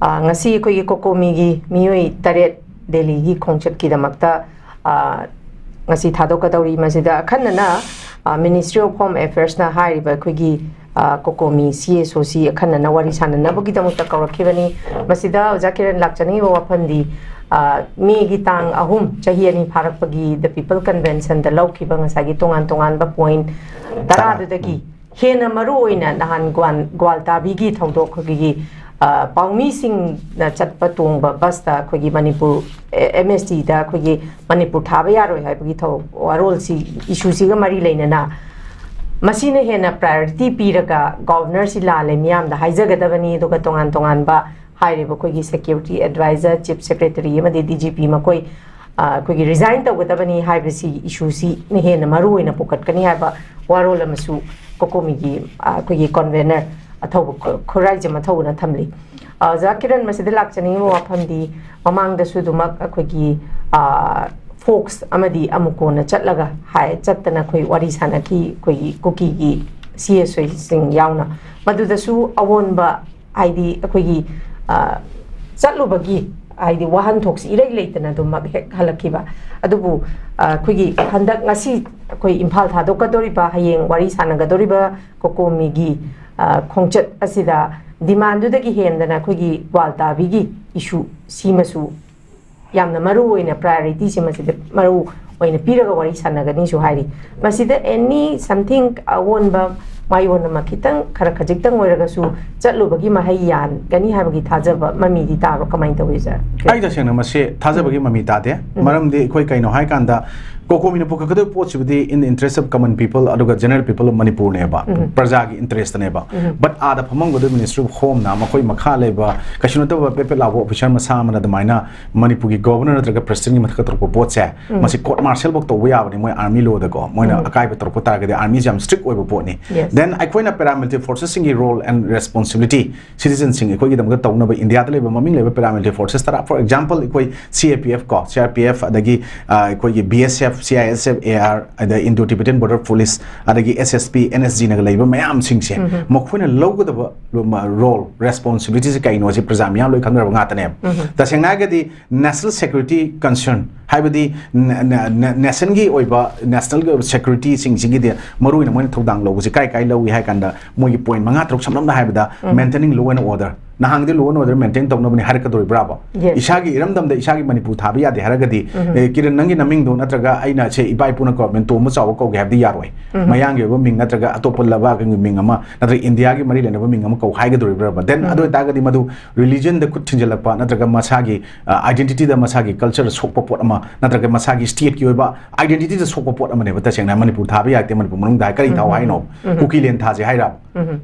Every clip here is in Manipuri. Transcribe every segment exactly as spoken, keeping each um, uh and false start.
ꯑ, ꯉꯁꯤ ꯑꯩꯈꯣꯏꯒꯤ ꯀꯣꯀꯣꯃꯤꯒꯤ ꯃꯤꯑꯣꯏ ꯇꯔꯦꯠ ꯗꯦꯜꯂꯤꯒꯤ ꯈꯣꯡꯆꯠꯀꯤꯗꯃꯛꯇ, ꯑ, ꯉꯁꯤ ꯊꯥꯗꯣꯛꯀꯗꯧꯔꯤ꯫ ꯃꯁꯤꯗ ꯑꯈꯟꯅꯅ, ꯑ, Ministry of Home Affairsꯅ ꯍꯥꯏꯔꯤꯕ ꯑꯩꯈꯣꯏꯒꯤ, ꯑ, ꯀꯣꯀꯣꯃꯤ C S Oꯁꯤ ꯑꯈꯟꯅꯅ ꯋꯥꯔꯤ ꯁꯥꯟꯅꯅꯕꯒꯤꯗꯃꯛꯇ ꯀꯧꯔꯛꯈꯤꯕꯅꯤ꯫ ꯃꯁꯤꯗ ꯑꯣꯖꯥ ꯀꯤꯔꯟ ꯂꯥꯛꯆꯅꯤꯡꯉꯤꯕ ꯋꯥꯐꯝꯗꯤ, ꯑ, ꯃꯦꯒꯤ ꯇꯥꯡ ꯑꯍꯨꯝ, ꯆꯍꯤ ꯑꯅꯤ ꯐꯥꯔꯛꯄꯒꯤ The People Conventionꯗ ꯂꯧꯈꯤꯕ ꯉꯁꯥꯏꯒꯤ ꯇꯣꯉꯥꯟ ꯇꯣꯉꯥꯟꯕ point ꯇꯔꯥ꯫ ꯇꯔꯥꯗꯨꯗꯒꯤ ꯎꯝ꯫ ꯍꯦꯟꯅ ꯃꯔꯨ ꯑꯣꯏꯅ ꯅꯍꯥꯟ ꯒ꯭ꯋꯥꯟ-, ꯒ꯭ꯋꯥꯜꯇꯥꯕꯤꯒꯤ ꯊꯧꯗꯣꯛ ꯑꯩꯈꯣꯏꯒꯤ, ꯑ, ꯄꯥꯎꯃꯤꯁꯤꯡꯅ ꯆꯠꯄ ꯇꯣꯡꯕ ꯕꯁꯇ ꯑꯩꯈꯣꯏꯒꯤ ꯃꯅꯤꯄꯨꯔ, ꯑꯦ, M S Tꯗ ꯑꯩꯈꯣꯏꯒꯤ ꯃꯅꯤꯄꯨꯔ ꯊꯥꯕ ꯌꯥꯔꯣꯏ ꯍꯥꯏꯕꯒꯤ ꯊꯧ-, ꯋꯥꯔꯣꯜꯁꯤ, issueꯁꯤꯒ ꯃꯔꯤ ꯂꯩꯅꯅ ꯃꯁꯤꯅ ꯍꯦꯟꯅ priority ꯄꯤꯔꯒ Governorꯁꯤ ꯂꯥꯜꯂꯦ ꯃꯤꯌꯥꯝꯗ ꯍꯥꯏꯖꯒꯗꯕꯅꯤ, ꯑꯗꯨꯒ ꯇꯣꯉꯥꯟ ꯇꯣꯉꯥꯟꯕ ꯍꯥꯏꯔꯤꯕ ꯑꯩꯈꯣꯏꯒꯤ Security Advisor, Chief Secretary ꯑꯃꯗꯤ D G P ꯃꯈꯣꯏ, ꯑ, ꯑꯩꯈꯣꯏꯒꯤ resign ꯇꯧꯒꯗꯕꯅꯤ ꯍꯥꯏꯕꯁꯤ issueꯁꯤꯅ ꯍꯦꯟꯅ ꯃꯔꯨ ꯑꯣꯏꯅ ꯄꯨꯈꯠꯀꯅꯤ ꯍꯥꯏꯕ ꯋꯥꯔꯣꯜ ꯑꯃꯁꯨ ꯀꯣꯀꯣꯃꯤꯒꯤ, ꯑ, ꯑꯩꯈꯣꯏꯒꯤ convener ꯑꯊꯧꯕ ꯈꯨ-, ꯈꯨꯔꯥꯏꯖꯝ ꯑꯊꯧꯕꯅ ꯊꯝꯂꯤ꯫ ꯑ, ꯑꯣꯖꯥ ꯀꯤꯔꯟ, ꯃꯁꯤꯗ ꯂꯥꯛꯆꯅꯤꯡꯉꯤꯕ ꯋꯥꯐꯝꯗꯤ ꯃꯃꯥꯡꯗꯁꯨ ꯑꯗꯨꯃꯛ ꯑꯩꯈꯣꯏꯒꯤ, ꯑ, ꯐꯣꯛꯁ ꯑꯃꯗꯤ ꯑꯃꯨꯀꯣꯟꯅ ꯆꯠꯂꯒ ꯍꯥꯏ-, ꯆꯠꯇꯅ ꯑꯩꯈꯣꯏ ꯋꯥꯔꯤ ꯁꯥꯟꯅꯈꯤ ꯑꯩꯈꯣꯏꯒꯤ ꯀꯨꯀꯤꯒꯤ C S Oꯁꯤꯡ ꯌꯥꯎꯅ꯫ ꯃꯗꯨꯗꯁꯨ ꯑꯑꯣꯟꯕ ꯍꯥꯏꯗꯤ ꯑꯩꯈꯣꯏꯒꯤ, ꯑ, ꯆꯠꯂꯨꯕꯒꯤ ꯍꯥꯏꯗꯤ ꯋꯥꯍꯟꯊꯣꯛꯁꯤ ꯏꯔꯩ ꯂꯩꯇꯅ ꯑꯗꯨꯃꯛ ꯍꯦꯛ ꯍꯜꯂꯛꯈꯤꯕ꯫ ꯑꯗꯨꯕꯨ, ꯑ, ꯑꯩꯈꯣꯏꯒꯤ ꯍꯟꯗꯛ ꯉꯁꯤ ꯑꯩꯈꯣꯏ ꯏꯝꯐꯥꯜ ꯊꯥꯗꯣꯛꯀꯗꯧꯔꯤꯕ, ꯍꯌꯦꯡ ꯋꯥꯔꯤ ꯁꯥꯟꯅꯒꯗꯧꯔꯤꯕ ꯀꯣꯀꯣꯃꯤꯒꯤ, ꯑ, ꯈꯣꯡꯆꯠ ꯑꯁꯤꯗ demandꯗꯨꯗꯒꯤ ꯍꯦꯟꯗꯅ ꯑꯩꯈꯣꯏꯒꯤ ꯒ꯭ꯋꯥꯜꯇꯥꯕꯤꯒꯤ issue ꯁꯤꯃꯁꯨ ꯌꯥꯝꯅ ꯃꯔꯨ ꯑꯣꯏꯅ priorityꯁꯤ ꯃꯁꯤꯗ ꯃꯔꯨ ꯑꯣꯏꯅ ꯄꯤꯔꯒ ꯋꯥꯔꯤ ꯁꯥꯟꯅꯒꯅꯤꯁꯨ ꯍꯥꯏꯔꯤ꯫ ꯃꯁꯤꯗ any something ꯑꯑꯣꯟꯕ ꯃꯥꯏꯑꯣꯟ ꯑꯃ ꯈꯤꯇꯪ ꯈꯔ ꯈꯖꯤꯛꯇꯪ ꯑꯣꯏꯔꯒꯁꯨ ꯆꯠꯂꯨꯕꯒꯤ ꯃꯍꯩ ꯌꯥꯟꯒꯅꯤ ꯍꯥꯏꯕꯒꯤ ꯊꯥꯖꯕ ꯃꯃꯤꯗꯤ ꯇꯥꯕ꯭ꯔꯣ? ꯀꯃꯥꯏꯅ ꯇꯧꯏ, ꯁꯥꯔ? ꯑꯩ ꯇꯁꯦꯡꯅ ꯃꯁꯤ ꯊꯥꯖꯕꯒꯤ ꯎꯝ꯫ ꯃꯃꯤ ꯇꯥꯗꯦ꯫ ꯎꯝ꯫ ꯃꯔꯝꯗꯤ ꯑꯩꯈꯣꯏ ꯀꯩꯅꯣ ꯍꯥꯏꯀꯥꯟꯗ ꯀꯣꯀꯣꯃꯤꯅ ꯄꯨꯈꯠꯀꯗꯕ ꯄꯣꯠꯁꯤꯕꯨꯗꯤ in the interest of common people ꯑꯗꯨꯒ general people of ꯃꯅꯤꯄꯨꯔꯅꯦꯕ, um. ꯄ꯭ꯔꯖꯥꯒꯤ interestꯅꯦꯕ꯫ Um. But ꯑꯥꯗ ꯐꯝꯃꯝꯒꯗꯕ Ministry of Homeꯅ ꯃꯈꯣꯏ ꯃꯈꯥ ꯂꯩꯕ ꯀꯩꯁꯨ ꯅꯠꯇꯕ ꯄꯦꯄꯦꯠ ꯂꯥꯎꯕ officer ꯃꯆꯥ ꯑꯃꯅ ꯑꯗꯨꯃꯥꯏꯅ ꯃꯅꯤꯄꯨꯔꯒꯤ Governor ꯅꯠꯇ꯭ꯔꯒ Presidentꯀꯤ ꯃꯊꯛꯇ ꯇꯧꯔꯛꯄ ꯄꯣꯠꯁꯦ, ꯎꯝ꯫ ꯃꯁꯤ court martialꯐꯧ ꯇꯧꯕ ꯌꯥꯕꯅꯤ, ꯃꯣꯏ army lawꯗꯀꯣ꯫ ꯃꯣꯏꯅ ꯎꯝ꯫ ꯑꯀꯥꯏꯕ ꯇꯧꯔꯛꯄ ꯇꯥꯔꯒꯗꯤ armyꯁꯦ ꯌꯥꯝ strict ꯑꯣꯏꯕ ꯄꯣꯠꯅꯤ꯫ Yes꯫ Then ꯑꯩꯈꯣꯏꯅ paramilitary forcesꯁꯤꯡꯒꯤ role and responsibility, citizenꯁꯤꯡ ꯑꯩꯈꯣꯏꯒꯤꯗꯃꯛꯇ ꯇꯧꯅꯕ Indiaꯗ ꯂꯩꯕ ꯃꯃꯤꯡ ꯂꯩꯕ paramilitary forces ꯇꯔꯥ, for example, ꯑꯩꯈꯣꯏ C A P F ꯀꯣ, C R P F, ꯑꯗꯒꯤ, ꯑ, ꯑꯩꯈꯣꯏꯒꯤ B S F, C I S F, A R, ꯑꯗ Indo Tibetan Border Police, ꯑꯗꯒꯤ S S P, N S G ꯅꯒ ꯂꯩꯕ ꯃꯌꯥꯝꯁꯤꯡꯁꯦ, ꯃꯈꯣꯏꯅ ꯂꯧꯒꯗꯕ role, responsibility ꯁꯦ ꯀꯩꯅꯣ ꯁꯤ ꯄ꯭ꯔꯖꯥ ꯃꯤꯌꯥꯝ ꯂꯣꯏ ꯈꯪꯅꯔꯕ ꯉꯥꯛꯇꯅꯦꯕ꯫ ꯇꯁꯦꯡꯅ ꯍꯥꯏꯔꯒꯗꯤ national security concern, ꯍꯥꯏꯕꯗꯤ ꯅꯦ-, ꯅꯦ-, ꯅꯦ-, nation ꯒꯤ ꯑꯣꯏꯕ, national ꯒꯤ ꯑꯣꯏꯕ security ꯁꯤꯡꯁꯤꯒꯤꯗꯤ ꯃꯔꯨꯑꯣꯏꯅ ꯃꯣꯏꯅ ꯊꯧꯗꯥꯡ ꯂꯧꯕꯁꯦ ꯀꯥꯏ ꯀꯥꯏ ꯂꯧꯏ ꯍꯥꯏ ꯀꯥꯟꯗ, ꯃꯣꯏꯒꯤ point ꯃꯉꯥ ꯇꯔꯨꯛ ꯁꯝꯂꯞꯅ ꯍꯥꯏꯕꯗ, maintaining law and order꯫ ꯅꯍꯥꯟꯒꯤꯗꯤ law and order maintain ꯇꯧꯅꯕꯅꯤ ꯍꯥꯏꯔꯛꯀꯗꯣꯔꯤꯕ꯭ꯔꯥꯕ? Yes. ꯏꯁꯥꯒꯤ ꯏꯔꯝꯗꯝꯗ ꯏꯁꯥꯒꯤ ꯃꯅꯤꯄꯨꯔ ꯊꯥꯕ ꯌꯥꯗꯦ ꯍꯥꯏꯔꯒꯗꯤ, "ꯑꯦ, ꯀꯤꯔꯟ, ꯅꯪꯒꯤ ꯅꯃꯤꯡꯗꯣ ꯅꯠꯇ꯭ꯔꯒ ꯑꯩꯅ ꯁꯦ ꯏꯄꯥ ꯏꯄꯨꯅ ꯀꯧꯔꯕꯅꯤꯅ ꯇꯣꯝꯕ ꯆꯥꯎꯕ ꯀꯧꯒꯦ" ꯍꯥꯏꯕꯗꯤ ꯌꯥꯔꯣꯏ꯫ ꯃꯌꯥꯡꯒꯤ ꯑꯣꯏꯕ ꯃꯤꯡ ꯅꯠꯇ꯭ꯔꯒ ꯑꯇꯣꯞꯄ ꯂꯩꯕꯥꯛꯀꯤ ꯃꯤꯡ ꯑꯃ ꯅꯠꯇ꯭ꯔꯒ ꯏꯟꯗꯤꯌꯥꯒꯤ ꯃꯔꯤ ꯂꯩꯅꯕ ꯃꯤꯡ ꯑꯃ ꯀꯧ ꯍꯥꯏꯒꯗꯣꯔꯤꯕ꯭ꯔꯥꯕ? Then ꯑꯗꯨ ꯑꯣꯏꯇꯥꯔꯒꯗꯤ ꯃꯗꯨ religion ꯗ ꯈꯨꯠ ꯊꯤꯟꯖꯤꯜꯂꯛꯄ ꯅꯠꯇ꯭ꯔꯒ ꯃꯁꯥꯒꯤ, ꯑ, identity ꯗ, ꯃꯁꯥꯒꯤ culture ꯗ ꯁꯣꯛꯄ ꯄꯣꯠ ꯑꯃ ꯅꯠꯇ꯭ꯔꯒ ꯃꯁꯥꯒꯤ state ꯀꯤ ꯑꯣꯏꯕ identity ꯗ ꯁꯣꯛꯄ ꯄꯣꯠ ꯑꯃꯅꯦꯕ꯫ ꯇꯁꯦꯡꯅ ꯃꯅꯤꯄꯨꯔ ꯊꯥꯕ ꯌꯥꯗꯦ, ꯃꯅꯤꯄꯨꯔ ꯃꯅꯨꯡꯗ ꯍꯥꯏ, ꯀꯔꯤ ꯊꯥꯎ ꯍꯥꯏꯅꯣ? ꯀꯨꯀꯤꯂꯦꯟ ꯊꯥꯁꯦ ꯍꯥꯏꯔꯕ?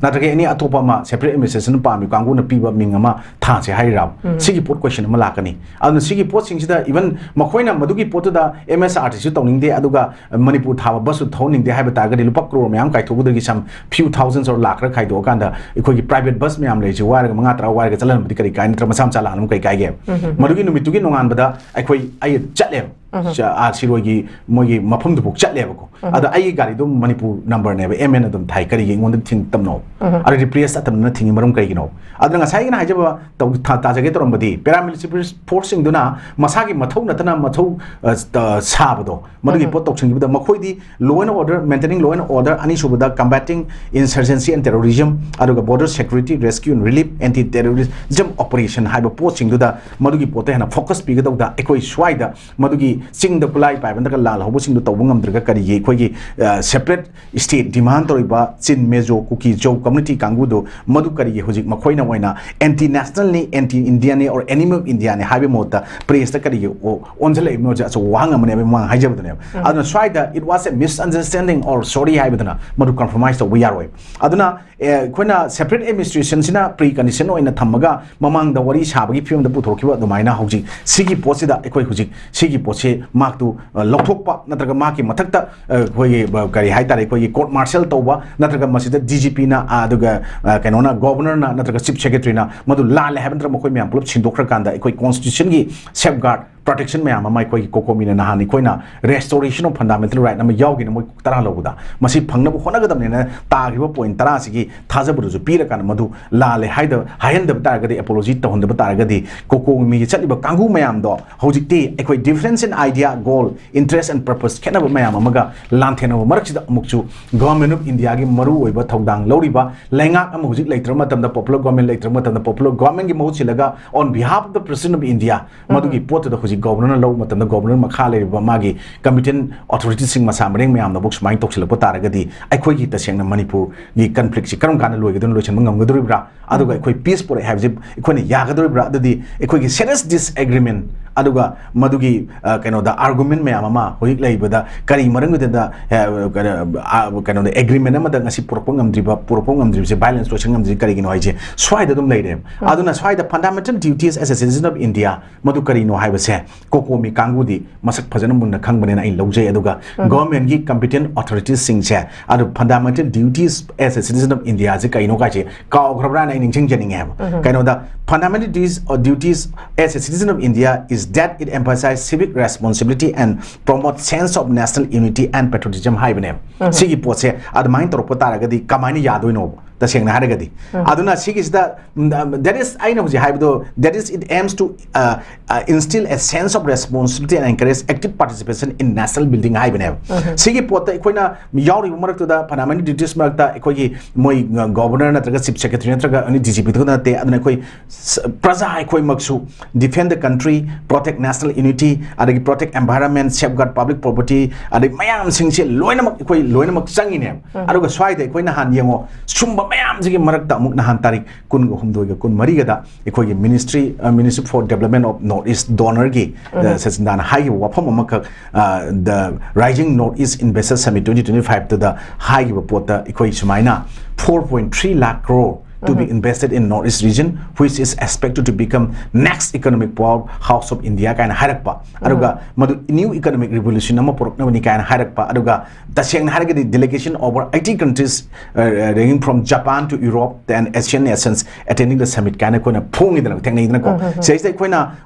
ꯅꯠꯇ꯭ꯔꯒ any ꯑꯇꯣꯞꯄ ꯑꯃ separate administration ꯄꯥꯝꯃꯤ ꯀꯥꯡꯕꯨꯅ ꯄꯤꯕ ꯃꯤꯡ ꯑꯃ ꯊꯥꯁꯦ ꯍꯥꯏꯔꯤꯔꯥ? ꯁꯤꯒꯤ ꯄꯣꯠ question ꯑꯃ ꯂꯥꯛꯀꯅꯤ꯫ ꯑꯗꯨꯅ ꯁꯤꯒꯤ ꯄꯣꯠꯁꯤꯡꯁꯤꯗ even ꯃꯈꯣꯏꯅ ꯃꯗꯨꯒꯤ ꯄꯣꯠꯇꯨꯗ M S R T C ꯁꯨ ꯇꯧꯅꯤꯡꯗꯦ, ꯑꯗꯨꯒ ꯃꯅꯤꯄꯨꯔ ꯊꯥꯕ bus ꯁꯨ ꯊꯧꯍꯟꯅꯤꯡꯗꯦ ꯍꯥꯏꯕ ꯇꯥꯔꯒꯗꯤ, ꯂꯨꯄꯥ ꯀ꯭ꯔꯣꯔ ꯃꯌꯥꯝ ꯀꯥꯏꯊꯣꯛꯄꯗꯒꯤ some few thousands or ꯂꯥꯛ ꯈꯔ ꯈꯥꯏꯗꯣꯛꯑꯀꯥꯟꯗ ꯑꯩꯈꯣꯏꯒꯤ private bus ꯃꯌꯥꯝ ꯂꯩꯔꯤꯁꯦ ꯋꯥꯏꯔꯒ ꯃꯉꯥ ꯇꯔꯥ ꯋꯥꯏꯔꯒ ꯆꯠꯍꯟꯕꯗꯤ ꯀꯔꯤ ꯀꯥꯏ? ꯅꯠꯇ꯭ꯔꯒ ꯃꯆꯥ ꯃꯆꯥ ꯂꯥꯛꯍꯟꯕ ꯀꯔꯤ ꯀꯥꯏꯒꯦ? ꯃꯗꯨꯒꯤ ꯅꯨꯃꯤꯠꯇꯨꯒꯤ ꯅꯣꯡꯉꯥꯟꯕꯗ ꯑꯩꯈꯣꯏ, ꯑꯩ ꯆꯠꯂꯦꯕ꯫ ꯆ-, ꯑꯥ, ꯁꯤꯔꯣꯏꯒꯤ ꯃꯣꯏꯒꯤ ꯃꯐꯝꯗꯨꯐꯥꯎ ꯆꯠꯂꯦꯕꯀꯣ꯫ ꯑꯗ ꯑꯩꯒꯤ ꯒꯥꯔꯤꯗꯣ ꯃꯅꯤꯄꯨꯔ number ꯅꯦꯕ, M N ꯑꯗꯨꯝ ꯊꯥꯏ, ꯀꯔꯤꯒꯤ ꯑꯩꯉꯣꯟꯗ ꯊꯤꯡ-, ꯇꯝꯅꯣ? ꯑꯗꯨꯗꯤ ꯄ꯭ꯔꯦꯁ ꯑꯇꯝꯅꯅ ꯊꯤꯡꯉꯤ ꯃꯔꯝ ꯀꯩꯒꯤꯅꯣ? ꯑꯗꯨꯅ ꯉꯁꯥꯏꯒꯤ ꯑꯩꯅ ꯍꯥꯏꯖꯕ ꯇꯧ-, ꯊꯥ-, ꯇꯥꯖꯒꯦ ꯇꯧꯔꯝꯕꯗꯤ, paramilitary force ꯁꯤꯡꯗꯨꯅ ꯃꯁꯥꯒꯤ ꯃꯊꯧ ꯅꯠꯇꯅ ꯃꯊꯧ, ꯑ, ꯇ-, ꯁꯥꯕꯗꯣ, ꯃꯗꯨꯒꯤ ꯄꯣꯠ ꯇꯧꯁꯤꯟꯈꯤꯕꯗ ꯃꯈꯣꯏꯗꯤ law and order, maintaining law and order, ꯑꯅꯤꯁꯨꯕꯗ combating insurgency and terrorism, ꯑꯗꯨꯒ border security, rescue and relief, anti terrorism operation ꯍꯥꯏꯕ ꯄꯣꯠꯁꯤꯡꯗꯨꯗ, ꯃꯗꯨꯒꯤ ꯄꯣꯠꯇ ꯍꯦꯟꯅ focus ꯄꯤꯒꯗꯧꯗ ꯑꯩꯈꯣꯏ ꯁ꯭ꯋꯥꯏꯗ ꯃꯗꯨꯒꯤ ꯆꯤꯡꯗ ꯈꯨꯠꯂꯥꯏ ꯄꯥꯏꯕ ꯅꯠꯇ꯭ꯔꯒ ꯂꯥꯜ ꯍꯧꯕꯁꯤꯡꯗꯨ ꯇꯧꯕ ꯉꯝꯗ꯭ꯔꯒ ꯀꯔꯤꯒꯤ ꯑꯩꯈꯣꯏꯒꯤ, ꯑ, separate state demand ꯇꯧꯔꯤꯕ ꯆꯤꯟ, ꯃꯦꯖꯣ, ꯀꯨꯀꯤ, ꯖꯧ community ꯀꯥꯡꯕꯨꯗꯨ ꯃꯗꯨ ꯀꯔꯤꯒꯤ ꯍꯧꯖꯤꯛ ꯃꯈꯣꯏꯅ ꯑꯣꯏꯅ anti national ꯅꯤ, anti Indian ꯅꯤ, or enemy of India ꯅꯤ ꯍꯥꯏꯕꯒꯤ ꯃꯍꯨꯠꯇ ꯄ꯭ꯔꯦꯁꯇ ꯀꯔꯤꯒꯤ ꯑꯣ-, ꯑꯣꯟꯁꯤꯜꯂꯛꯏꯕꯅꯣ ꯍꯥꯏꯁꯦ ꯑꯆꯧꯕ ꯋꯥꯍꯪ ꯑꯃꯅꯦꯕ, ꯃꯃꯥꯡ ꯍꯥꯏꯖꯕꯗꯨꯅꯦꯕ꯫ ꯑꯗꯨꯅ ꯁ꯭ꯋꯥꯏꯗ it was a misunderstanding or sorry ꯍꯥꯏꯕꯗꯨꯅ ꯃꯗꯨ compromise ꯇꯧꯕ ꯌꯥꯔꯣꯏ꯫ ꯑꯗꯨꯅ, ꯑꯦ, ꯑꯩꯈꯣꯏꯅ separate administration ꯁꯤꯅ pre condition ꯑꯣꯏꯅ ꯊꯝꯃꯒ ꯃꯃꯥꯡꯗ ꯋꯥꯔꯤ ꯁꯥꯕꯒꯤ ꯐꯤꯕꯝꯗ ꯄꯨꯊꯣꯔꯛꯈꯤꯕ ꯑꯗꯨꯃꯥꯏꯅ ꯍꯧꯖꯤꯛ ꯁꯤꯒꯤ ꯄꯣꯠꯁꯤꯗ ꯑꯩꯈꯣꯏ ꯍꯧꯖꯤꯛ ꯁꯤꯒꯤ ꯄꯣꯠꯁꯤ ꯃꯍꯥꯛꯇꯨ, ꯑ, ꯂꯧꯊꯣꯛꯄ ꯅꯠꯇ꯭ꯔꯒ ꯃꯍꯥꯛꯀꯤ ꯃꯊꯛꯇ, ꯑ, ꯑꯩꯈꯣꯏꯒꯤ, ꯑ, ꯀꯔꯤ ꯍꯥꯏꯇꯥꯔꯦ, ꯑꯩꯈꯣꯏꯒꯤ court martial ꯇꯧꯕ ꯅꯠꯇ꯭ꯔꯒ ꯃꯁꯤꯗ D G P ꯅ, ꯑ, ꯑꯗꯨꯒ, ꯑ, ꯀꯩꯅꯣꯅ, governor ꯅ ꯅꯠꯇ꯭ꯔꯒ chief secretary ꯅ ꯃꯗꯨ ꯂꯥꯜꯂꯦ ꯍꯥꯏꯕ ꯅꯠꯇ꯭ꯔꯒ ꯃꯈꯣꯏ ꯃꯌꯥꯝ ꯄꯨꯂꯞ ꯁꯤꯟꯗꯣꯛꯈ꯭ꯔꯀꯥꯟꯗ ꯑꯩꯈꯣꯏ constitution ꯒꯤ safeguard ꯄ꯭ꯔꯣꯇꯦꯛꯁꯟ ꯃꯌꯥꯝ ꯑꯃ ꯑꯩꯈꯣꯏꯒꯤ ꯀꯣꯀꯣꯃꯤꯅ ꯅꯍꯥꯟ ꯑꯩꯈꯣꯏꯅ restoration of fundamental right ꯑꯃ ꯌꯥꯎꯈꯤꯅ ꯃꯣꯏ ꯇꯔꯥ ꯂꯧꯕꯗ ꯃꯁꯤ ꯐꯪꯅꯕ ꯍꯣꯠꯅꯒꯗꯕꯅꯤꯅ ꯇꯥꯈꯤꯕ ꯄꯣꯏꯟ ꯇꯔꯥꯁꯤꯒꯤ ꯊꯥꯖꯕꯗꯨꯁꯨ ꯄꯤꯔꯀꯥꯟꯗ ꯃꯗꯨ ꯂꯥꯜꯂꯦ ꯍꯥꯏꯗꯕ ꯍꯥꯏꯍꯟꯗꯕ ꯇꯥꯔꯒꯗꯤ, ꯑꯦꯄꯣꯂꯣꯖꯤ ꯇꯧꯍꯟꯗꯕ ꯇꯥꯔꯒꯗꯤ ꯀꯣꯀꯣꯃꯤꯒꯤ ꯆꯠꯂꯤꯕ ꯀꯥꯡꯕꯨ ꯃꯌꯥꯝꯗꯣ ꯍꯧꯖꯤꯛꯇꯤ ꯑꯩꯈꯣꯏ difference in idea, goal, interest and purpose ꯈꯦꯠꯅꯕ ꯃꯌꯥꯝ ꯑꯃꯒ ꯂꯥꯟꯊꯦꯡꯅꯕ ꯃꯔꯛꯁꯤꯗ ꯑꯃꯨꯛꯁꯨ Government of Indiaꯒꯤ ꯃꯔꯨꯑꯣꯏꯕ ꯊꯧꯗꯥꯡ ꯂꯧꯔꯤꯕ ꯂꯩꯉꯥꯛ ꯑꯃ ꯍꯧꯖꯤꯛ ꯂꯩꯇ꯭ꯔꯕ ꯃꯇꯝꯗ, popular government ꯂꯩꯇ꯭ꯔꯕ ꯃꯇꯝꯗ popular governmentꯒꯤ ꯃꯍꯨꯠ ꯁꯤꯜꯂꯒ on behalf of the President of India ꯃꯗꯨꯒꯤ ꯄꯣꯠꯇꯨꯗ ꯍꯧꯖꯤꯛ Governorꯅ ꯂꯧꯕ ꯃꯇꯝꯗ Governorꯒꯤ ꯃꯈꯥ ꯂꯩꯔꯤꯕ ꯃꯥꯒꯤ competent authoritiesꯁꯤꯡ ꯃꯁꯥ ꯃꯔꯦꯡ ꯃꯌꯥꯝꯅꯐꯥꯎ ꯁꯨꯃꯥꯏꯅ ꯇꯧꯁꯤꯜꯂꯛꯄ ꯇꯥꯔꯒꯗꯤ ꯑꯩꯈꯣꯏꯒꯤ ꯇꯁꯦꯡꯅ ꯃꯅꯤꯄꯨꯔꯒꯤ conflictꯁꯤ ꯀꯔꯝ ꯀꯥꯟꯗ ꯂꯣꯏꯒꯗꯣꯏꯅꯣ, ꯂꯣꯏꯁꯤꯟꯕ ꯉꯝꯒꯗꯧꯔꯤꯕ꯭ꯔꯥ? ꯑꯗꯨꯒ ꯑꯩꯈꯣꯏ peace ꯄꯨꯔꯛꯑꯦ ꯍꯥꯏꯕꯁꯤ ꯑꯩꯈꯣꯏꯅ ꯌꯥꯒꯗꯧꯔꯤꯕ꯭ꯔꯥ? ꯑꯗꯨꯗꯤ ꯑꯩꯈꯣꯏꯒꯤ serious disagreement ꯑꯗꯨꯒ ꯃꯗꯨꯒꯤ, ꯑ, ꯀꯩꯅꯣꯗ argument ꯃꯌꯥꯝ ꯑꯃ ꯍꯧꯖꯤꯛ ꯂꯩꯕꯗ ꯀꯔꯤ ꯃꯔꯝꯒꯤꯗ, ꯑ, ꯀꯩꯅꯣ, ꯑ, ꯀꯩꯅꯣꯗ agreement ꯑꯃꯗ ꯉꯁꯤ ꯄꯨꯔꯛꯄ ꯉꯝꯗ꯭ꯔꯤꯕ, ꯄꯨꯔꯛꯄ ꯉꯝꯗ꯭ꯔꯤꯕꯁꯦ, violence ꯂꯣꯏꯁꯟ ꯉꯝꯗ꯭ꯔꯤꯁꯦ ꯀꯔꯤꯒꯤꯅꯣ ꯍꯥꯏꯁꯦ ꯁ꯭ꯋꯥꯏꯗ ꯑꯗꯨꯝ ꯂꯩꯔꯦꯕ꯫ ꯑꯗꯨꯅ ꯁ꯭ꯋꯥꯏꯗ fundamental duties as a citizen of India ꯃꯗꯨ ꯀꯔꯤꯅꯣ ꯍꯥꯏꯕꯁꯦ ꯀꯣꯀꯣꯃꯤ ꯀꯥꯡꯕꯨꯗꯤ ꯃꯁꯛ ꯐꯖꯅ ꯃꯨꯟꯅ ꯈꯪꯕꯅꯦꯅ ꯑꯩ ꯂꯧꯖꯩ꯫ ꯑꯗꯨꯒ governmentꯀꯤ competent authoritiesꯁꯤꯡꯁꯦ ꯑꯗꯨ fundamental duties as a citizen of Indiaꯁꯦ ꯀꯩꯅꯣ ꯀꯥꯏꯁꯦ ꯀꯥꯎꯈ꯭ꯔꯕ꯭ꯔꯥꯅ ꯑꯩ ꯅꯤꯡꯁꯤꯡꯖꯅꯤꯡꯉꯦ ꯍꯥꯏꯕ꯫ ꯀꯩꯅꯣꯗ fundamental duties or duties as a citizen of India is that it emphasizes civic responsibility and promote sense of national unity and patriotism ꯍꯥꯏꯕꯅꯦꯕ꯫ ꯁꯤꯒꯤ ꯄꯣꯠꯁꯦ ꯑꯗꯨꯃꯥꯏꯅ ꯇꯧꯔꯛꯄ ꯇꯥꯔꯒꯗꯤ ꯀꯃꯥꯏꯅ ꯌꯥꯗꯣꯏꯅꯣꯕ? ꯇꯁꯦꯡꯅ ꯍꯥꯏꯔꯒꯗꯤ ꯑꯗꯨꯅ ꯁꯤꯒꯤꯁꯤꯗ, ꯎꯝ, that is, ꯑꯩꯅ ꯍꯧꯖꯤꯛ ꯍꯥꯏꯕꯗꯣ, that is, it aims to, uh, uh, instill a sense of responsibility and encourage active participation in national building ꯍꯥꯏꯕꯅꯦꯕ꯫ ꯁꯤꯒꯤ ꯄꯣꯠꯇ ꯑꯩꯈꯣꯏꯅ ꯌꯥꯎꯔꯤꯕ ꯃꯔꯛꯇꯨꯗ fundamental duties ꯃꯔꯛꯇ ꯑꯩꯈꯣꯏꯒꯤ ꯃꯣꯏ, uh, Governor ꯅꯠꯇ꯭ꯔꯒ Chief Secretary ꯅꯠꯇ꯭ꯔꯒ ꯑꯦꯅꯤ D G P ꯈꯛꯇ ꯅꯠꯇꯦ꯫ ꯑꯗꯨꯅ ꯑꯩꯈꯣꯏ ꯁ-, ꯄ꯭ꯔꯖꯥ ꯑꯩꯈꯣꯏꯃꯛꯁꯨ defend the country, protect national unity, ꯑꯗꯒꯤ protect environment, safeguard public property, ꯑꯗꯩ ꯃꯌꯥꯝꯁꯤꯡꯁꯦ ꯂꯣꯏꯅꯃꯛ ꯑꯩꯈꯣꯏ ꯂꯣꯏꯅꯃꯛ ꯆꯪꯉꯤꯅꯦꯕ꯫ ꯑꯗꯨꯒ ꯁ꯭ꯋꯥꯏꯗ ꯑꯩꯈꯣꯏ ꯅꯍꯥꯟ ꯌꯦꯡꯉꯣ, ꯁꯨꯝꯕ ꯃꯌꯥꯝꯁꯤꯒꯤ ꯃꯔꯛꯇ ꯑꯃꯨꯛ ꯅꯍꯥꯟ ꯇꯥꯔꯤꯛ ꯀꯨꯟꯒ ꯍꯨꯝꯗꯣꯏꯒ ꯀꯨꯟꯃꯔꯤꯒꯗ ꯑꯩꯈꯣꯏꯒꯤ Ministry, ꯑ, Ministry for Development of North East DoNERꯒꯤ, ꯑ, ꯁꯆꯤꯟꯗꯥꯅ ꯍꯥꯏꯈꯤꯕ ꯋꯥꯐꯝ ꯑꯃꯈꯛ, ꯑ, the Rising North East Investor Summit twenty twenty-five ꯇꯨꯗ ꯍꯥꯏꯈꯤꯕ ꯄꯣꯠꯇ ꯑꯩꯈꯣꯏ ꯁꯨꯃꯥꯏꯅ four point three lakh crore to be invested in North East region, which is expected to become next economic powerhouse of India ꯀꯥꯏꯅ ꯍꯥꯏꯔꯛꯄ꯫ ꯑꯗꯨꯒ ꯃꯗꯨ new economic revolution ꯑꯃ ꯄꯨꯔꯛꯅꯕꯅꯤ ꯀꯥꯏꯅ ꯍꯥꯏꯔꯛꯄ꯫ ꯑꯗꯨꯒ ꯇꯁꯦꯡꯅ ꯍꯥꯏꯔꯒꯗꯤ delegation over eighty countries, uh, ranging from Japan to Europe and Asian nations attending the summit ꯀꯥꯏꯅ ꯑꯩꯈꯣꯏꯅ ꯐꯣꯡꯉꯤꯗꯅ, ꯊꯦꯡꯅꯩꯗꯅꯀꯣ꯫ ꯁꯤꯗꯩꯁꯤꯗ ꯑꯩꯈꯣꯏꯅ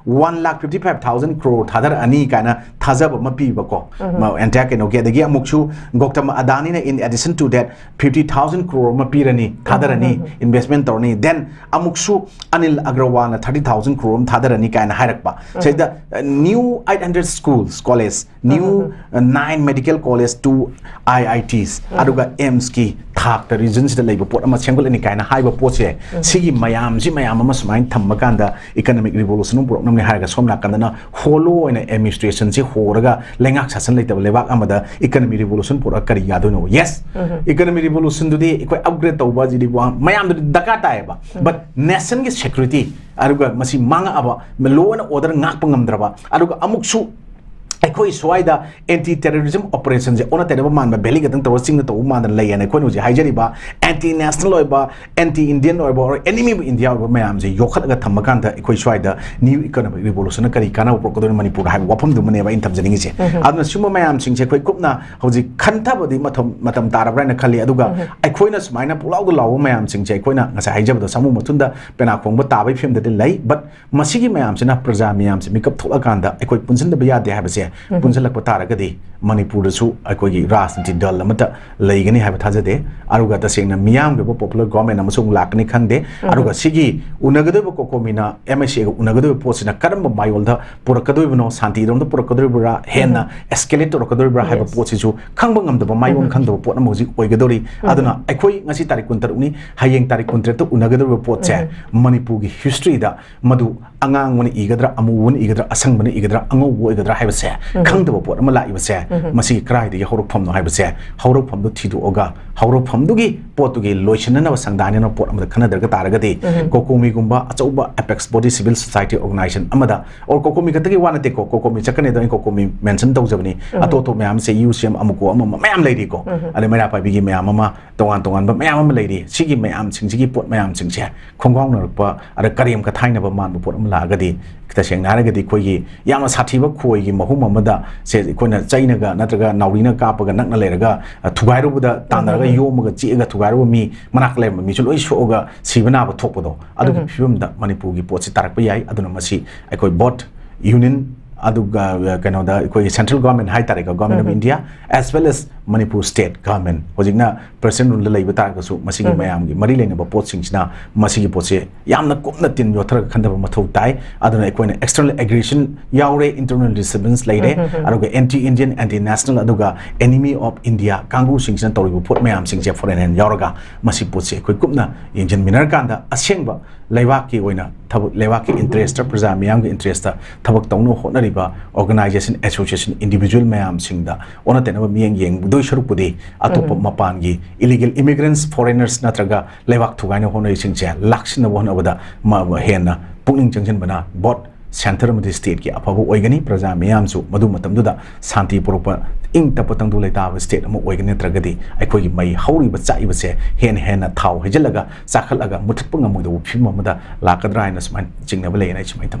one lakh fifty five thousand crore ꯊꯥꯗꯔꯛꯑꯅꯤ ꯀꯥꯏꯅ ꯊꯥꯖꯕ ꯑꯃ ꯄꯤꯕꯀꯣ꯫ ꯃ-, entire ꯀꯩꯅꯣꯒꯤ, ꯑꯗꯒꯤ ꯑꯃꯨꯛꯁꯨ Gautam ꯑꯗꯥꯅꯤꯅ in addition to that fifty thousand crore ꯑꯃ ꯄꯤꯔꯅꯤ, ꯊꯥꯗꯔꯅꯤ, investment ꯇꯧꯔꯅꯤ, then ꯑꯃꯨꯛꯁꯨ ꯑꯅꯤꯜ ꯑꯒ꯭ꯔꯋꯥꯜꯅ thirty thousand crore ꯑꯃ ꯊꯥꯗꯔꯅꯤ ꯀꯥꯏꯅ ꯍꯥꯏꯔꯛꯄ꯫ ꯁꯤꯗ, uh, new eight hundred schools, college, new, uh, nine medical college, two I I Ts, ꯑꯗꯨꯒ AIIMSꯀꯤ ꯊꯥꯛꯇ regionꯁꯤꯗ ꯂꯩꯕ ꯄꯣꯠ ꯑꯃ ꯁꯦꯝꯒꯠꯂꯅꯤ ꯀꯥꯏꯅ ꯍꯥꯏꯕ ꯄꯣꯠꯁꯦ, ꯁꯤꯒꯤ ꯃꯌꯥꯝꯁꯤ ꯃꯌꯥꯝ ꯑꯃ ꯁꯨꯃꯥꯏꯅ ꯊꯝꯕ ꯀꯥꯟꯗ economic revolution ꯑꯃ ꯄꯨꯔꯛꯅꯕꯅꯤ ꯍꯥꯏꯔꯒ ꯁꯣꯝ ꯅꯥꯀꯟꯗꯅ ꯍꯣꯂꯣ ꯑꯣꯏꯅ administrationꯁꯤ ꯍꯣꯔꯒ ꯂꯩꯉꯥꯛ ꯁꯥꯁꯟ ꯂꯩꯇꯕ ꯂꯩꯕꯥꯛ ꯑꯃꯗ economic revolution ꯄꯨꯔꯛꯑ ꯀꯔꯤ ꯌꯥꯗꯣꯏꯅꯣ? Yes, economic revolutionꯗꯨꯗꯤ ꯑꯩꯈꯣꯏ upgrade ꯇꯧꯕ ꯑꯁꯤꯗꯤ ꯋꯥ-, ꯃꯌꯥꯝꯗꯗꯤ ꯗꯔꯀꯥꯔ ꯇꯥꯏꯌꯦꯕ꯫ But nationꯒꯤ security, ꯑꯗꯨꯒ ꯃꯁꯤ ꯃꯥꯡꯉꯛꯑꯕ, law and order ꯉꯥꯛꯄ ꯉꯝꯗ꯭ꯔꯕ, ꯑꯗꯨꯒ ꯑꯃꯨꯛꯁꯨ ꯑꯩꯈꯣꯏ ꯁ꯭ꯋꯥꯏꯗ anti terrorism operationꯁꯦ ꯑꯣꯟꯅ ꯇꯩꯅꯕ ꯃꯥꯟꯕ, valley ꯈꯛꯇꯪ ꯇꯧꯔꯒ ꯆꯤꯡꯗ ꯇꯧꯕ ꯃꯥꯟꯗꯅ ꯂꯩꯌꯦꯅ ꯑꯩꯈꯣꯏꯅ ꯍꯧꯖꯤꯛ ꯍꯥꯏꯖꯔꯤꯕ anti national ꯑꯣꯏꯕ, anti Indian ꯑꯣꯏꯕ, or enemy of India ꯑꯣꯏꯕ ꯃꯌꯥꯝꯁꯦ ꯌꯣꯛꯈꯠꯂꯒ ꯊꯝꯕ ꯀꯥꯟꯗ ꯑꯩꯈꯣꯏ ꯁ꯭ꯋꯥꯏꯗ new economic revolutionꯅ ꯀꯔꯤ ꯀꯥꯟꯅꯕ ꯄꯨꯔꯛꯀꯗꯣꯏꯅꯣ ꯃꯅꯤꯄꯨꯔꯗ ꯍꯥꯏꯕ ꯋꯥꯐꯝꯗꯨꯃꯅꯦꯕ ꯑꯩꯅ ꯊꯝꯖꯅꯤꯡꯉꯤꯁꯦ꯫ ꯑꯗꯨꯅ ꯁꯤꯒꯨꯝꯕ ꯃꯌꯥꯝꯁꯤꯡꯁꯦ ꯑꯩꯈꯣꯏ ꯀꯨꯞꯅ ꯍꯧꯖꯤꯛ ꯈꯟꯊꯕꯗꯤ ꯃꯇꯝ, ꯃꯇꯝ ꯇꯥꯔꯕ꯭ꯔꯥ ꯍꯥꯏꯅ ꯈꯜꯂꯤ꯫ ꯑꯗꯨꯒ ꯑꯩꯈꯣꯏꯅ ꯁꯨꯃꯥꯏꯅ ꯄꯨꯡꯂꯥꯎꯗ ꯂꯥꯎꯕ ꯃꯌꯥꯝꯁꯤꯡꯁꯦ ꯑꯩꯈꯣꯏꯅ ꯉꯁꯥꯏ ꯍꯥꯏꯖꯕꯗꯣ ꯁꯥꯃꯨ ꯃꯊꯨꯟꯗ ꯄꯦꯅꯥ ꯈꯣꯡꯕ ꯇꯥꯕꯒꯤ ꯐꯤꯕꯝꯗꯗꯤ ꯂꯩ, but ꯃꯁꯤꯒꯤ ꯃꯌꯥꯝꯁꯤꯅ ꯄ꯭ꯔꯖꯥ ꯃꯌꯥꯝꯁꯤ ꯃꯤꯀꯞ ꯊꯣꯛꯂꯀꯥꯟꯗ ꯑꯩꯈꯣꯏ ꯄꯨꯟꯁꯤꯟꯗꯕ ꯌꯥꯗꯦ ꯍꯥꯏꯕꯁꯦ꯫ ꯄꯨꯟꯁꯤꯜꯂꯛꯄ ꯇꯥꯔꯒꯗꯤ ꯃꯅꯤꯄꯨꯔꯗꯁꯨ ꯑꯩꯈꯣꯏꯒꯤ ꯔꯥꯖꯅꯤꯇꯤ ꯗꯜ ꯑꯃꯠꯇ ꯂꯩꯒꯅꯤ ꯍꯥꯏꯕ ꯊꯥꯖꯗꯦ꯫ ꯑꯗꯨꯒ ꯇꯁꯦꯡꯅ ꯃꯤꯌꯥꯝꯒꯤ ꯑꯣꯏꯕ popular government ꯑꯃꯁꯨ ꯑꯃꯨꯛ ꯂꯥꯛꯀꯅꯤ ꯈꯪꯗꯦ꯫ ꯑꯗꯨꯒ ꯁꯤꯒꯤ ꯎꯅꯒꯗꯧꯔꯤꯕ COCOMIꯅ MICAꯒ ꯎꯅꯒꯗꯧꯔꯤꯕ ꯄꯣꯠꯁꯤꯅ ꯀꯔꯝꯕ ꯃꯥꯌꯣꯜꯗ ꯄꯨꯔꯛꯀꯗꯧꯔꯤꯕꯅꯣ, ꯁꯥꯟꯇꯤꯔꯣꯝꯗ ꯄꯨꯔꯛꯀꯗꯧꯔꯤꯕ꯭ꯔꯥ, ꯍꯦꯟꯅ escalate ꯇꯧꯔꯛꯀꯗꯧꯔꯤꯕ꯭ꯔꯥ ꯍꯥꯏꯕ ꯄꯣꯠꯁꯤꯁꯨ ꯈꯪꯕ ꯉꯝꯗꯕ, ꯃꯥꯏꯑꯣꯟ ꯈꯪꯗꯕ ꯄꯣꯠ ꯑꯃ ꯍꯧꯖꯤꯛ ꯑꯣꯏꯒꯗꯧꯔꯤ꯫ ꯑꯗꯨꯅ ꯑꯩꯈꯣꯏ ꯉꯁꯤ ꯇꯥꯔꯤꯛ ꯀꯨꯟꯇꯔꯨꯛꯅꯤ, ꯍꯌꯦꯡ ꯇꯥꯔꯤꯛ ꯀꯨꯟꯇꯔꯦꯠꯇ ꯎꯅꯒꯗꯧꯔꯤꯕ ꯄꯣꯠꯁꯦ ꯃꯅꯤꯄꯨꯔꯒꯤ historyꯗ ꯃꯗꯨ ꯑꯉꯥꯡꯕꯅ ꯏꯒꯗ꯭ꯔꯥ, ꯑꯃꯨꯕꯅ ꯏꯒꯗ꯭ꯔꯥ, ꯑꯁꯪꯕꯅ ꯏꯒꯗ꯭ꯔꯥ, ꯑꯉꯧꯕ ꯑꯣꯏꯒꯗ꯭ꯔꯥ ꯍꯥꯏꯕꯁꯦ ꯈꯪꯗꯕ ꯄꯣꯠ ꯑꯃ ꯂꯥꯛꯏꯕꯁꯦ, ꯃꯁꯤꯒꯤ ꯀꯗꯥꯏꯗꯒꯤ ꯍꯧꯔꯛꯐꯝꯅꯣ ꯍꯥꯏꯕꯁꯦ, ꯍꯧꯔꯛꯐꯝꯗꯨ ꯊꯤꯗꯣꯛꯑꯒ ꯍꯧꯔꯛꯐꯝꯗꯨꯒꯤ ꯄꯣꯠꯇꯨꯒꯤ ꯂꯣꯏꯁꯤꯟꯅꯅꯕ ꯁꯪꯗꯥꯏꯅꯅꯕ ꯄꯣꯠ ꯑꯃꯗ ꯈꯟꯅꯗ꯭ꯔꯒ ꯇꯥꯔꯒꯗꯤ, ꯀꯣꯀꯣꯃꯤꯒꯨꯝꯕ ꯑꯆꯧꯕ apex body civil society organization ꯑꯃꯗ, or ꯀꯣꯀꯣꯃꯤ ꯈꯛꯇꯒꯤ ꯋꯥ ꯅꯠꯇꯦꯀꯣ, ꯀꯣꯀꯣꯃꯤ ꯆꯠꯀꯅꯤꯗꯣ ꯑꯩꯅ ꯀꯣꯀꯣꯃꯤ mention ꯇꯧꯖꯕꯅꯤ, ꯑꯇꯣꯞ ꯑꯇꯣꯞ ꯃꯌꯥꯝꯁꯦ, ꯌꯨ ꯁꯤ ꯑꯦꯝ, ꯑꯃꯨꯛꯀꯣ ꯑꯃ ꯑꯃ ꯃꯌꯥꯝ ꯂꯩꯔꯤꯀꯣ, ꯑꯗꯩ ꯃꯩꯔꯥ ꯄꯥꯏꯕꯤꯒꯤ ꯃꯌꯥꯝ ꯑꯃ, ꯇꯣꯉꯥꯟ ꯇꯣꯉꯥꯟꯕ ꯃꯌꯥꯝ ꯑꯃ ꯂꯩꯔꯤ꯫ ꯁꯤꯒꯤ ꯃꯌꯥꯝꯁꯤꯡꯁꯤꯒꯤ ꯄꯣꯠ ꯃꯌꯥꯝꯁꯤꯡꯁꯦ ꯈꯣꯡꯒꯥꯎꯅꯔꯛꯄ, ꯑꯗ ꯀꯔꯦꯝ ꯀꯊꯥꯏꯅꯕ ꯃꯥꯟꯕ ꯄꯣꯠ ꯑꯃ ꯂꯥꯛꯑꯒꯗꯤ, ꯇꯁꯦꯡꯅ ꯍꯥꯏꯔꯒꯗꯤ ꯑꯩꯈꯣꯏꯒꯤ ꯌꯥꯝꯅ ꯁꯥꯊꯤꯕ ꯈꯣꯏꯒꯤ ꯃꯍꯨꯝ ꯑꯃꯗ ꯁꯦ ꯑꯩꯈꯣꯏꯅ ꯆꯩꯅꯒ ꯅꯠꯇ꯭ꯔꯒ ꯅꯥꯎꯔꯤꯅ ꯀꯥꯞꯄꯒ ꯅꯛꯅ ꯂꯩꯔꯒ, ꯑ, ꯊꯨꯒꯥꯏꯔꯨꯕꯗ, ꯇꯥꯟꯅꯔꯒ ꯌꯣꯝꯃꯒ ꯆꯤꯛꯑꯒ ꯊꯨꯒꯥꯏꯔꯨꯕ ꯃꯤ ꯃꯅꯥꯛꯇ ꯂꯩꯔꯝꯕ ꯃꯤꯁꯨ ꯂꯣꯏ ꯁꯣꯛꯑꯒ ꯁꯤꯕ ꯅꯥꯕ ꯊꯣꯛꯄꯗꯣ, ꯑꯗꯨꯒꯤ ꯐꯤꯕꯝꯗ ꯃꯅꯤꯄꯨꯔꯒꯤ ꯄꯣꯠꯁꯤ ꯇꯥꯔꯛꯄ ꯌꯥꯏ꯫ ꯑꯗꯨꯅ ꯃꯁꯤ ꯑꯩꯈꯣꯏ both union, ꯑꯗꯨꯒ, ꯑ, ꯀꯩꯅꯣꯗ ꯑꯩꯈꯣꯏꯒꯤ central government ꯍꯥꯏꯇꯥꯔꯦꯀꯣ, Government of India, as well as Manipur state government, ꯍꯧꯖꯤꯛꯅ President rule ꯗ ꯂꯩꯕ ꯇꯥꯔꯒꯁꯨ, ꯃꯁꯤꯒꯤ ꯃꯌꯥꯝꯒꯤ ꯃꯔꯤ ꯂꯩꯅꯕ ꯄꯣꯠꯁꯤꯡꯁꯤꯅ ꯃꯁꯤꯒꯤ ꯄꯣꯠꯁꯦ ꯌꯥꯝꯅ ꯀꯨꯞꯅ ꯇꯤꯟ ꯌꯣꯠꯊꯔꯒ ꯈꯟꯊꯕ ꯃꯊꯧ ꯇꯥꯏ꯫ ꯑꯗꯨꯅ ꯑꯩꯈꯣꯏꯅ external aggression ꯌꯥꯎꯔꯦ, internal disturbance ꯂꯩꯔꯦ, ꯑꯗꯨꯒ anti Indian, anti national, ꯑꯗꯨꯒ enemy of India ꯀꯥꯡꯕꯨꯁꯤꯡꯁꯤꯅ ꯇꯧꯔꯤꯕ ꯄꯣꯠ ꯃꯌꯥꯝꯁꯤꯡꯁꯦ, foreign hand ꯌꯥꯎꯔꯒ, ꯃꯁꯤ ꯄꯣꯠꯁꯦ ꯑꯩꯈꯣꯏ ꯀꯨꯞꯅ ꯌꯦꯡꯁꯤꯟꯃꯤꯟꯅꯔꯀꯥꯟꯗ ꯑꯁꯦꯡꯕ ꯂꯩꯕꯥꯛꯀꯤ ꯑꯣꯏꯅ ꯊꯕꯛ, ꯂꯩꯕꯥꯛꯀꯤ interest ꯇ, ꯄ꯭ꯔꯖꯥ ꯃꯤꯌꯥꯝꯒꯤ interest ꯇ ꯊꯕꯛ ꯇꯧꯅꯕ ꯍꯣꯠꯅꯔꯤꯕ organization, association, individual ꯃꯌꯥꯝꯁꯤꯡꯗ ꯑꯣꯟꯅ ꯇꯩꯅꯕ ꯃꯤꯠꯌꯦꯡ ꯌꯦꯡꯗꯣꯏ ꯁꯔꯨꯛꯄꯨꯗꯤ, ꯑꯇꯣꯞꯄ ꯃꯄꯥꯟꯒꯤ illegal immigrants, foreigners ꯅꯠꯇ꯭ꯔꯒ ꯂꯩꯕꯥꯛ ꯊꯨꯒꯥꯏꯅꯕ ꯍꯣꯠꯅꯔꯤꯁꯤꯡꯁꯦ ꯂꯥꯛꯁꯤꯟꯅꯕ ꯍꯣꯠꯅꯕꯗ ꯃ-, ꯍꯦꯟꯅ ꯄꯨꯛꯅꯤꯡ ꯆꯪꯁꯤꯟꯕꯅ both centre ꯑꯃꯗꯤ state ꯀꯤ ꯑꯐꯕ ꯑꯣꯏꯒꯅꯤ꯫ ꯄ꯭ꯔꯖꯥ ꯃꯤꯌꯥꯝꯁꯨ ꯃꯗꯨ ꯃꯇꯝꯗꯨꯗ ꯁꯥꯟꯇꯤ ꯄꯨꯔꯛꯄ, ꯏꯪ ꯇꯞꯄ ꯇꯪꯗꯨ ꯂꯩꯇꯥꯕ state ꯑꯃ ꯑꯣꯏꯒꯅꯤ꯫ ꯅꯠꯇ꯭ꯔꯒꯗꯤ ꯑꯩꯈꯣꯏꯒꯤ ꯃꯩ ꯍꯧꯔꯤꯕ ꯆꯥꯛꯏꯕꯁꯦ ꯍꯦꯟꯅ ꯍꯦꯟꯅ ꯊꯥꯎ ꯍꯩꯖꯤꯜꯂꯒ ꯆꯥꯈꯠꯂꯒ ꯃꯨꯊꯠꯄ ꯉꯝꯃꯣꯏꯗꯧꯕ ꯐꯤꯕꯝ ꯑꯃꯗ ꯂꯥꯛꯀꯗ꯭ꯔꯥ ꯍꯥꯏꯅ ꯁꯨꯃꯥꯏꯅ ꯆꯤꯡꯅꯕ ꯂꯩꯌꯦꯅ ꯑꯩ ꯁꯨꯃꯥꯏꯅ ꯊꯝꯖꯒꯦ꯫